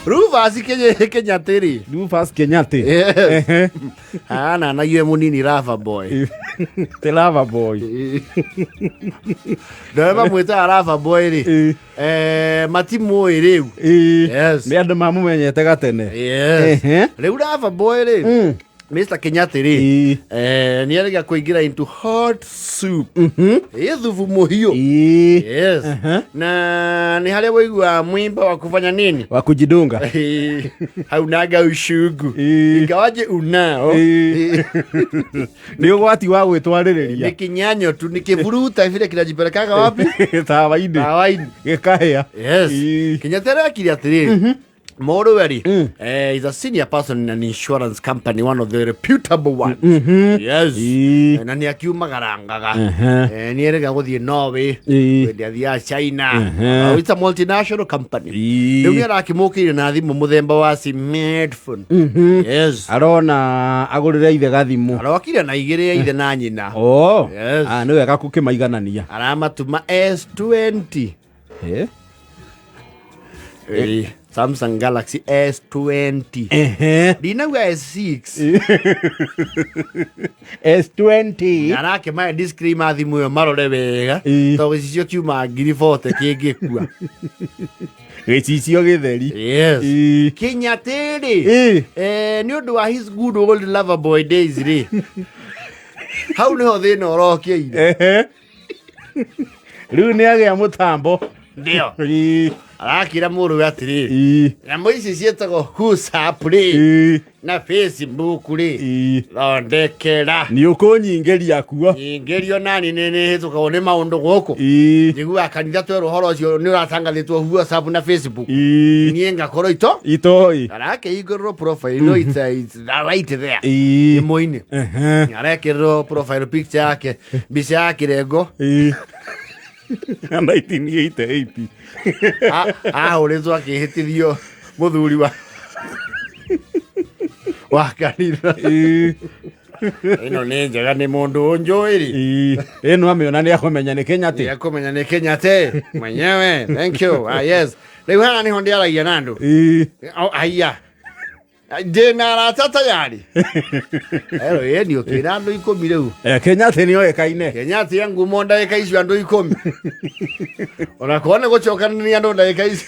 Rufus Kenyatta rĩ. Rufus Kenyatta. Yes. Ehe. Ananagie mũnini Rava Boy. Ti Lava Boy. Ndore mamwĩtaga Rava Boy rĩ. Ĩ. Matimũĩ rĩu. Ĩ. Yes. Nĩ andũ mamũmenyete gatene. Yes. Ehe. Rĩu Rava Boy rĩ. Mr. Kenyatta rĩ. Ĩ. Nĩ arega kũingĩra into hot soup. Ĩ thubu mũhiũ. Ĩ. Yes. Ehe. Na nĩ harĩa waigua mwimba wa kufanya nini? Wa kujidunga. Haunaga ushungu. Ĩ. Ingawaje unao. Ĩ. Nĩ ũgwati wa gwĩtwarĩrĩria. Ni kinyanyo tu nikivuruta vile kinajipelekaga wapi? Tawa-inĩ. Tawa-inĩ. Gĩkahĩa. Yes. Ĩ. Kenyatta arekire atĩrĩrĩ. Mũrũwe rĩ, is a senior person in an insurance company, one of the reputable ones. Yes. Ĩ. Na nĩ akiumagarangaga. Ehe. Nĩ erĩga gũthiĩ Norway. Ĩ. Kwenda athiaga China. Ehe. It's a multinational company. Ĩ. Rĩu nĩ arakĩmũkĩire na thimũ mũthemba wa smartphone. Yes. Arona agũrĩre ithe gathimũ. Arokire na igĩrĩ ya ithe na nyina. Oh. Yes. Ah, nĩ wega gũkĩmaiganania. Aramatuma S20. Eh? Samsung Galaxy S20. Ehe. Ndinauga S6. S20. Arakĩmahe disclaimer thimũ ĩyo marore wega Ĩ. tondũ gĩcicio kiuma ngiri 40 kĩngĩkua. Gĩcicio gĩtheri. Yes. Ĩ. Kenyatta rĩ, Ĩ. nĩ ũndũ wa his good old lover boy days rĩ, hau nĩho thĩna ũrokĩire. Ehe. Rĩu nĩ agĩa mũtambo. Ndio. Ĩ. Arakĩra mũrũwe atĩrĩrĩ, Ĩ. nyamũ ici ciĩtagwo WhatsApp rĩ Ĩ. na Facebook rĩ, Ĩ. thondekera Nĩ ũkũnyingĩria kuo. nyingĩrio nani nĩ hĩtũkagwo nĩ maũndũ gũkũ. Ĩ. Njiguaga kanitha twerwo ũhoro ũcio nĩ ũratangathĩtwo WhatsApp na Facebook. Ĩ. Niĩ ngakorwo ito Itoĩ. arakĩhingũrĩrwo profile no it's right there Ĩ. thimũ-inĩ. Ehe. Arekĩrĩrwo profile picture yake, mbica ya kĩrengo. Ĩ. 1988. Ahũrĩtwo akĩhĩtithio mũthuri wa kanitha. Ĩ. Ĩno nĩ njega nĩ mũndũ ũnjũĩ rĩ. Ĩ. Ĩno amĩona nĩ akũmenya nĩ Kenyatta. Nĩ akũmenya nĩ Kenyatta mwenyewe. Thank you. Ah, yes. Rĩu haha nĩho ndĩaragia na andũ. Ĩ. Oh, haiya. Ndĩna arata tayari. Ero ĩni ũkĩra andũ 10 rĩu. Kenyatta nĩ oĩkaine. Kenyatta ya ngumo ndagĩka icio andũ 10. Ona korwo nĩ gũcokanĩria andũ ndagĩka icio.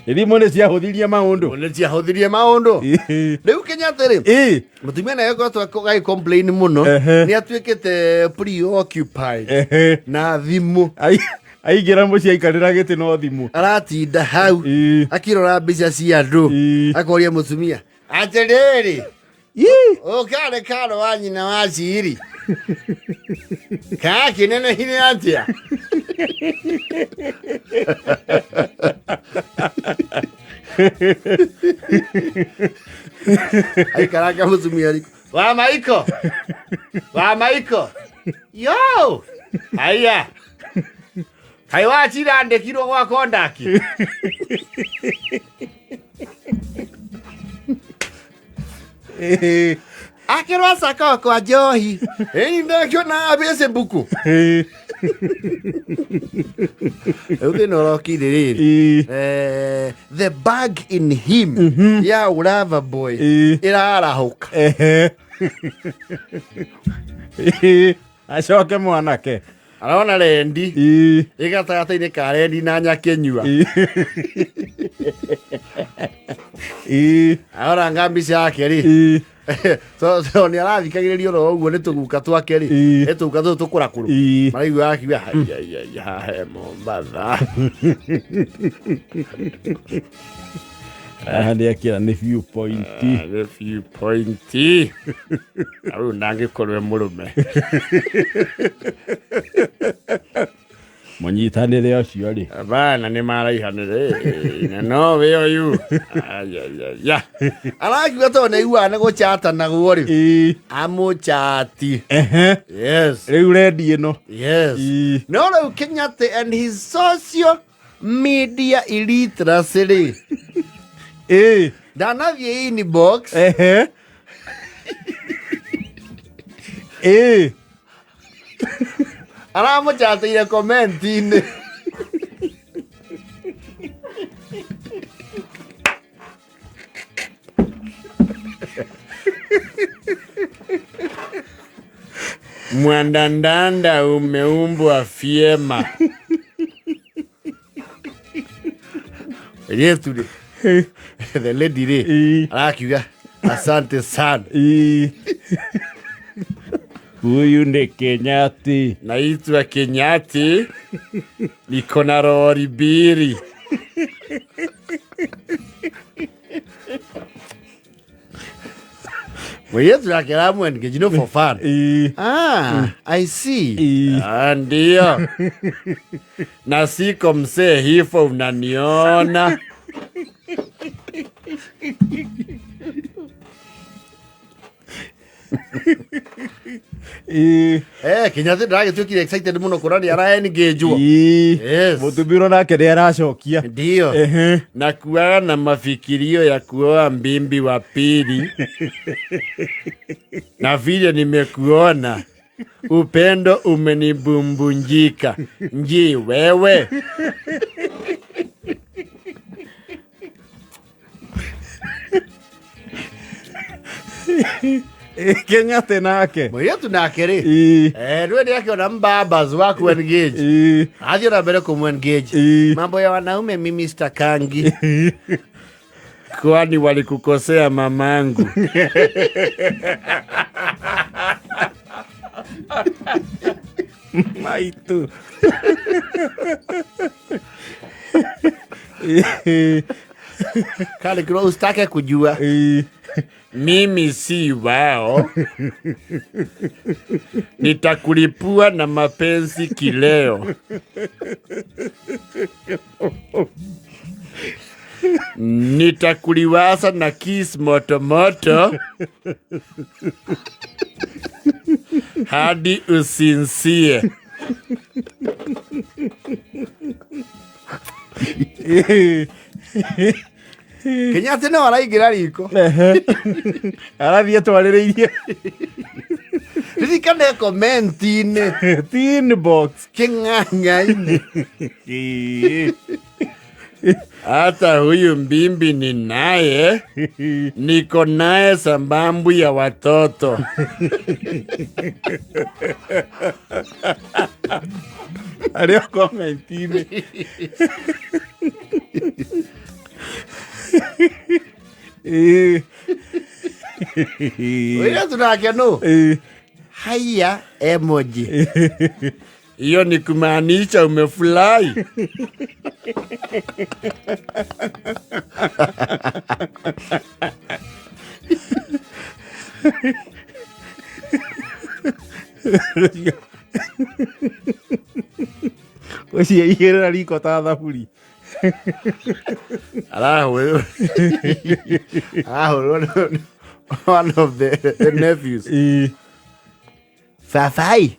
Thimũ nĩ ciahũthirie maũndũ. Nĩ ciahũthirie maũndũ. Ĩ. Rĩu Kenyatta rĩ, Ĩ. mũtumia naye akoretwo agĩ complain mũno Ehe. nĩ atuĩkĩte preoccupied Ehe. na thimũ. Aingĩra mũciĩ aikarĩra gĩtĩ no thimũ. Aratinda hau Ĩ. akĩrora mbica cia andũ Ĩ. akoria mũtumia atĩrĩrĩ, Ĩ. ũkarĩ karo wa nyina wa ciri kakĩnenehire atĩa? Aikaranga mũtumia riko wa maiko wa maiko yo haiya kaĩ wachira andĩkirwo gwa kondaki. Ĩ. Akĩrwa caka kwa njohi ĩni ndakĩona Facebook. Ĩ. Rĩu thĩna ũrokire rĩrĩ, Ĩ. The bug in him ya ũrava boy Ĩ. ĩrarahũka. Ehe. Ĩ. Acoke mwanake. Arona rendi Ĩ. ĩ gatagatĩ-inĩ ka rendi na nyakĩnyua. Ĩ. Ĩ. Arora nga mbica yake rĩ. Ĩ. So nĩ arathikagĩrĩria oro ũguo nĩ tũguka twake rĩ. Ĩ. Nĩ tũguka tũtũ tũkũrakũrũ. Ĩ. Maraigua akiuga haiya hahe Mombatha. Haha nĩ akĩra nĩ view point. Nĩ view point. Rĩu ndangĩkorwo e mũrũme. Mũnyitanĩre ũcio rĩ. Bana nĩ maraihanĩre na no we ũyũ. Ayayaya. Arakiuga tondũ nĩ aiguaga nĩ gũchata naguo rĩ. Ĩ. Amũchati. Ehe. Yes. Rĩu rendi ĩno. Yes. Ĩ. No rĩu Kenyatta and his social media illiteracy rĩ. Ĩ. Ndanathiĩ inbox. Ehe. Ĩ. Aramũchatĩire comment-inĩ. Mwandandanda umeumbwa fyema. Yetu rĩ, the lady rĩ, arakiuga asante sana. Huyu ni Kenyati. Naitwa Kenyati, niko na rori mbili. Mũirĩtu nake aramwengage, you know, for fun. Ah, I see. Ah, ndio. Na siko mzee hivyo unaniona. Eh, Kenyatta ndagĩtuĩkire excited mũno kuona nĩ araengagwo. Yes. Mũtumia nake nĩ aracokia. Ndio. Ehe. Na kuaga na mafikirio ya kuoa mbimbi wa pili. Na vile nimekuona upendo umenibumbunjika. Nji wewe. Kenyatta nake. Mũirĩtu nake rĩ, Ĩĩ. rĩu nĩ akĩona mbabas wa kuengage. Ĩĩ. Athiĩ na mbere kũmwengage. Ĩĩ. Mambo ya wanaume mimi sitakangi. Kwani walikukosea mamangu? Maitu. Ĩĩ. Kale kiro usitake kujua. Ĩĩ. Mimi si wao. Nitakulipua na mapenzi kileo. Nitakuliwaza na kiss moto moto hadi usinzie. Ĩĩ. Kenyatta no araingĩra riko. Ehe. Arathiĩ atwarĩrĩirie Ririkane komenti-inĩ tin box. kĩng'ang'a-inĩ. Ĩĩ. Hata huyu mbimbi ni naye, niko naye sambambu ya watoto. Arĩ o comment-inĩ. Ĩĩ. Mũirĩtu nake nũ? Ĩĩ. Haya emoji. Hiyo ni kumaanisha umefurahi. Ũcio aigĩrĩra riko ta thaburi. Arahũrĩrwo arahũrĩrwo nĩ one of the nephews. Ĩĩ. Babai,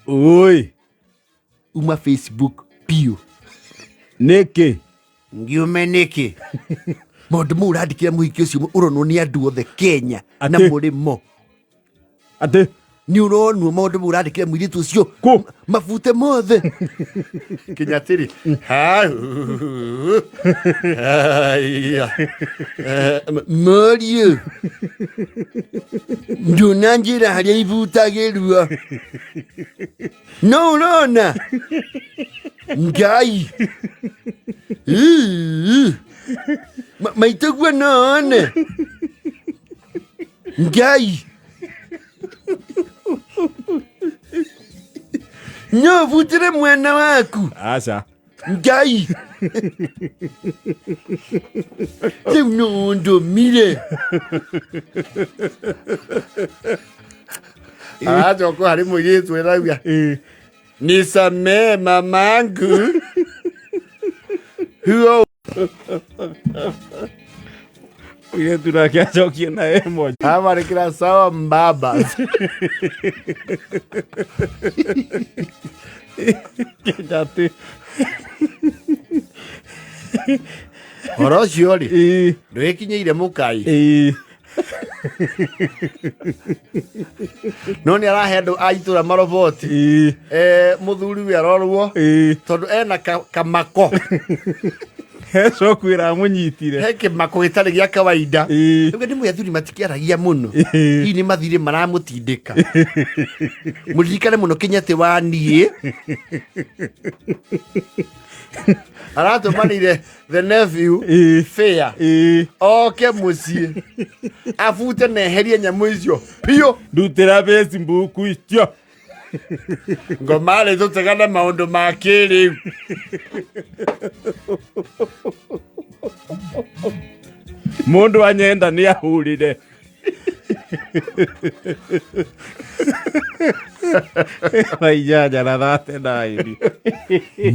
Ũĩ. uma Facebook biũ. Nĩkĩ? Ngiume nĩkĩ? Maũndũ mau ũrandĩkĩra mũhiki ũcio ũronwo nĩ andũ othe Kenya na Atĩ? mũrĩmo. Atĩ Nĩ ũronwo maũndũ mau ũrandĩkĩra mũirĩtu ũcio Kũ? mabute mothe. Kinyatiri. Hau. Haya. Mũriũ. Nduna njĩra harĩa ibutagĩrwo. No ũrona? Ngai. Ii. Maitũguo no one. Ngai. No ũbutĩre mwena waku. Aca. Ngai. Rĩu no ũndũmire. Aracoka harĩ mũirĩtu ĩrauga Ĩĩ. nisamee mamangu huo Mũirĩtu nake acokie na emoji. amarĩkĩra sawa mbaba. Kenyatta. Ũhoro ũcio rĩ Ĩĩ. ndwĩkinyĩire mũkai Ĩĩ. No nĩ arahe andũ a itũra maroboti. Ĩĩ. Mũthuri we arorwo Ĩĩ. tondũ ena kamako. He coku ĩramũnyitire. He kĩmako gĩtarĩ gĩa kawaida. Ĩĩ. Rĩu nĩ athuri matikĩaragia mũno. Ĩĩ. Hihi nĩ mathirĩ maramũtindĩka. Mũririkane mũno Kĩnyatĩ wa niĩ aratũmanire the nephew Ĩĩ. fair Ĩĩ. oke mũciĩ abute na eherie nyamũ icio biũ. Ndutĩra Facebook icio. Ngoma rĩ, tũtegane maũndũ ma kĩrĩu. Mũndũ anyenda nĩ ahũrĩre. Thaa 8:39.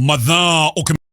Mathaa.